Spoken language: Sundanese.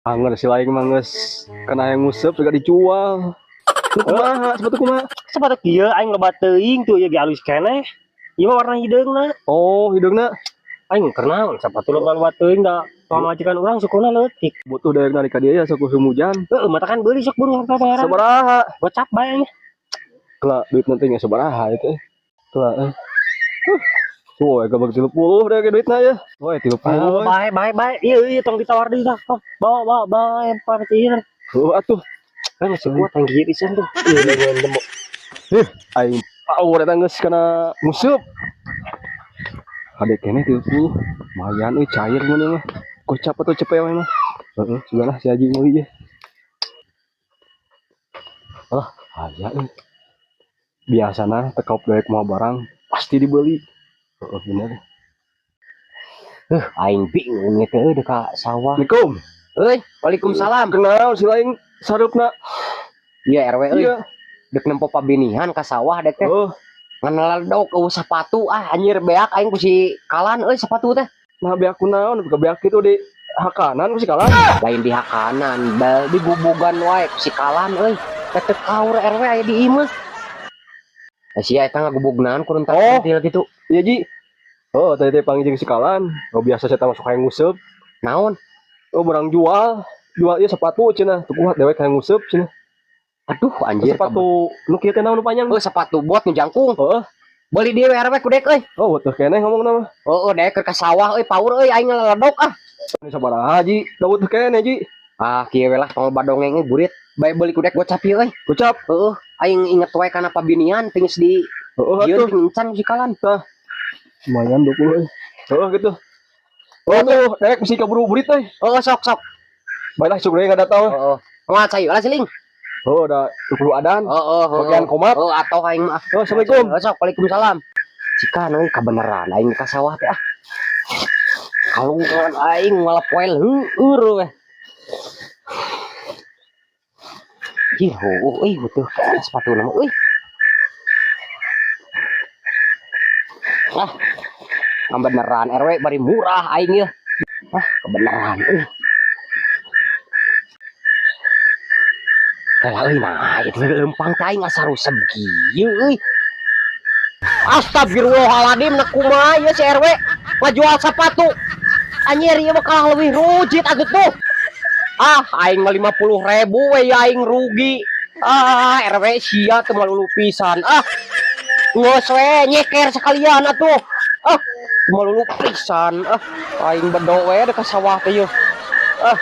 Anger si lain mah geus kana yang nguseup suka dijual. Nu kumaha sepatu kumaha? Sepatu kieu aing loba teuing tuh ieu ge alus keneh. Ieu mah warna hideungna. Oh, hideungna. Aing keur naon sepatu loba loba teuing da pamajikan urang sukuna leutik. Butuh daek nari ka dieu ya sok hujan. Heeh, matakan beuli sok buru harta pangaran. Sabaraha? Gocap bae aing. Kela duit nanti nya sabaraha itu. Kela eh. Woi, gabag 30 deh ke duitna ya. Woi, 30. Oh, bae bae bae. Ieu ieu tong ditawar deui dah. Oh, bawa bawa bawa yang Oh, atuh. Kan masih kuat yang gigit pisan tuh. Ieu lengan tembok. Ih, aing power eta geus kana nguseup. Hade keneh 30. Lumayan euy cair mun mah. Gocap atau cepet we mah. Heeh, sudahlah si Haji meuli ye. Ah, aya euy. Biasana tekop daek mau barang pasti dibeli. Heeh, bener. Aing bingung ieu teh euy ka sawah. Assalamualaikum. Euy, waalaikumsalam. Kenal si lain sareupna. Iya RW euy. Iya. Dek nempo pabinihan ka sawah dek teh. Oh, Ngan ledok eueuh sepatu ah anjir beak aing ku si kalan euy sepatu teh. Nah beak kunaon ke beak itu di hakanan ku si kalan. Lain di hakanan, bal di gubugan wae ku si kalan euy. Teh teu kaur RW aya di imah. Eh sia eta ngagubug naon kurun Oh. pentil gitu. Iya Ji. Oh, tadi teh panggil jeung si kalan. Oh, biasa saya masuk hayang nguseup. Naon? Oh, barang jual. Jual ieu sepatu cenah. Teu kuat dewek hayang nguseup cenah. Aduh anjir. Sepatu nu kieu teh naon nu panjang? Oh, sepatu bot nu jangkung. Heeh. Beli deui RW ku dek euy. Oh, teu keneh ngomong mah. Oh, dek keur ka sawah euy paur euy aing ngaledok ah. Ini sabaraha Ji? Da teu keneh Ji. Ah, kieu we lah tong loba dongeng euy burit. Bae beuli ku dek gocap ieu euy. Gocap. Heeh, aing inget wae kana pabinian tingis di Heeh Ieu atuh. ting encan ku si kalan. Lumayan 20 euy. Heeh gitu. Oh tuh, dek mesti kaburu burit euy. Oh, sok sok. Baiklah syukur enggak datang. Heeh. Moal cai lah siling. Oh, udah 20 adan. Heeh, heeh. Bagian komat. Oh, atau aing mah. Oh, Assalamualaikum. Oh, sok, waalaikumsalam. Cika euy kabeneran aing ka sawah teh ah. Kalungkan aing malah poe leueur we. Ih, heueuh euy butuh sepatu nama euy. Ah, kebeneran RW bari murah aing ieu. Ah, kebeneran euy. Kalah euy nah, itu lempang teh aing asa rusep kieu euy. Astagfirullahaladzim, nah kumaha ieu si RW ngajual sepatu. Anjir ieu mah kalah leuwih rujit atuh tuh. Ah, aing mah 50.000 we ya aing rugi. Ah, RW sia teu malulu pisan. Ah. Geus we nyeker sekalian atuh. Ah, teu malulu pisan. Ah, aing bedo we ka sawah teh yeuh. Ah.